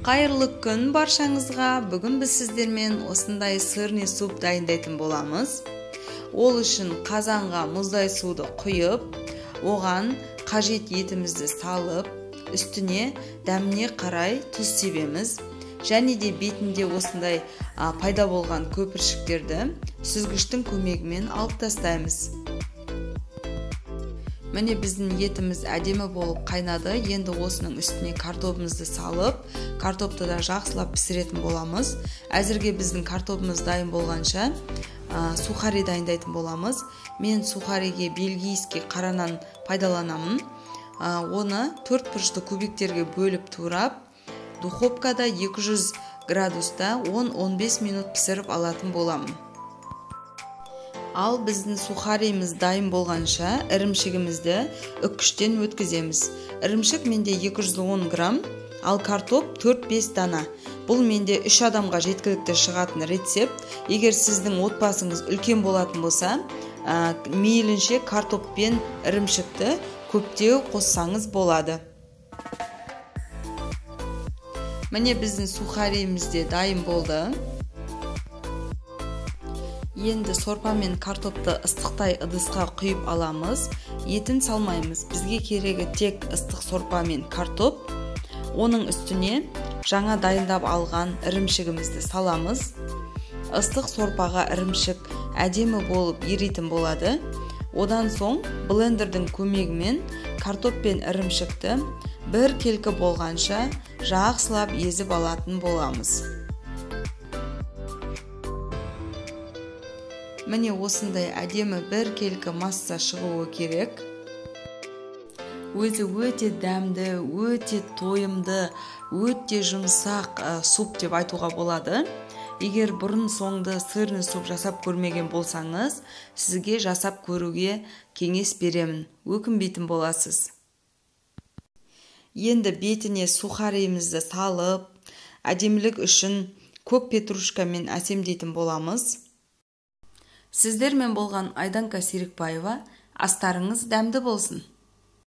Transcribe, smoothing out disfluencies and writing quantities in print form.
Қайырлы күн баршаңызға. Бүгін біз сіздермен осындай сырный суп дайындайтын боламыз. Ол үшін қазанға мұздай суды құйып, оған қажет етімізді салып, үстіне дәміне қарай тұз себеміз. Және де бетінде осындай пайда болған көпіршіктерді сүзгіштің көмегімен алып тастаймыз. Міне біздің етіміз әдемі болып қайнады. Енді осының үстіне картобымызды салып, картопты да жақсылап пісіретін боламыз. Әзірге біздің картобымыз дайын болғанша сухари дайындайтын боламыз. Мен сухариге бельгийский қара нан пайдаланамын. Оны 4 бұрышты кубиктерге бөліп турап, духовкада 200 градуста 10-15 минут пісіріп алатын боламын. Ал біздің сухарийіміз дайын болғанша ірімшігімізді үккіштен өткіземіз. Ірімшік менде 210 грамм, ал картоп 4-5 дана. Бұл менде 3 адамға жеткілікті шығатын рецепт. Егер сіздің отбасыңыз үлкен болатын болса, мейлінше картоп пен ірімшікті көптеу қоссаңыз болады. Міне біздің сухарийіміз де дайын болды. Енді сорпа мен картопты ыстықтай ыдысқа құйып аламыз. Етін салмаймыз. Бізге керегі тек ыстық сорпа мен картоп. Оның үстіне жаңа дайындап алған ірімшігімізді саламыз. Ыстық сорпаға ірімшік әдемі болып еритін болады. Одан соң блендердің көмегімен картоп пен ірімшікті бір келкі болғанша жақсылап езіп алатын боламыз. Міне осындай әдемі бір келкі масса шығуы керек. Өзі өте дәмді, өте тойымды, өте жұмсақ суп деп айтуға болады. Егер бұрын соңды сырный суп жасап көрмеген болсаңыз, сізге жасап көруге кеңес беремін. Өкінбейтін боласыз. Енді бетіне сухарийімізді салып, әдемілік үшін көк петрушкамен әсемдейтін боламыз. Сіздермен болған Айданка Серікбаева. Астарыңыз дәмді болсын.